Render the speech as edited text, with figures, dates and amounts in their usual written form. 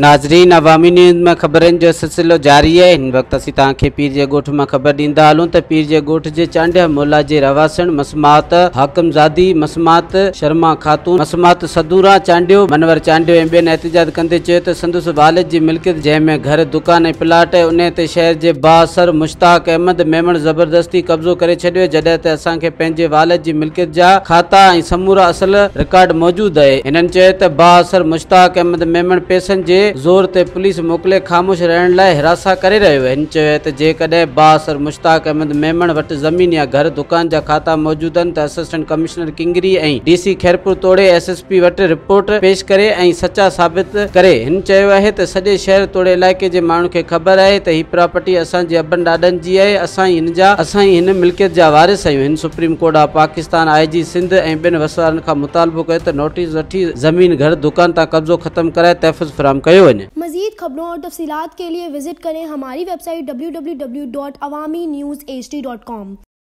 ناظرين عوامي نيوز ۾ خبرن جو سلسلو جاري آهي. هن وقت اسين توهان کي پير جي ڳوٺ مان خبر ڏيندا هلون ته پير جي ڳوٺ جي چانڊيا مولا جي رهواسڻ مسمات حاڪم زادي، مسمات شرما خاتون، مسمات صدورا چانڊيو، منور چانڊيو ۽ ٻين احتجاج ڪندي چيو ته سندس والد جي ملڪيت جنهن ۾ گهر، دڪان ۽ پلاٽ آهي انهي تي شهر جي بااثر مشتاق احمد ميمڻ زبردستي قبضو ڪري ڇڏيو جڏهن ته اسان کي پنهنجي والد جي ملڪيت جا کاتا ۽ سمورا اصل رڪارڊ موجود آهي. هنن چيو ته بااثر مشتاق احمد ميمڻ پئسن جي زور تي پوليس موڪلي خاموش رهڻ لاء هراسان ڪري رهيو آهي. هن چيو ته جيڪڏهن بااثر مشتاق احمد ميمڻ وٽ زمين يا گهر دڪان جا کاتا موجود آهن ته assistant commissioner Kingri ۽ D C Khairpur توڙي ايس ايس پي وٽ رپورٽ پيش ڪري ۽ سچا ثابت ڪري. هن چيو آهي ته سڄي شهر توڙي علائقي جي ماڻهن کي خبر آهي ته هي پراپرٽي اسان جي ابن ڏاڏن جي آهي اسان ئي هن جا اسان ئي هن ملڪيت جا وارث آهيون. هن supreme court of Pakistan, I G Sindh ۽ ٻين وس وارن کان مطالبو ڪيو ته نوٽيس وٺي زمين گهر دڪان تان قبضو ختم ڪرائي تحفظ فراهم ڪيو وڃي. مزيد خبرون اور تفصيلات کے لئے وزٽ ڪرين ھماري ويب سائيٽ www.awamiNewsHD.com.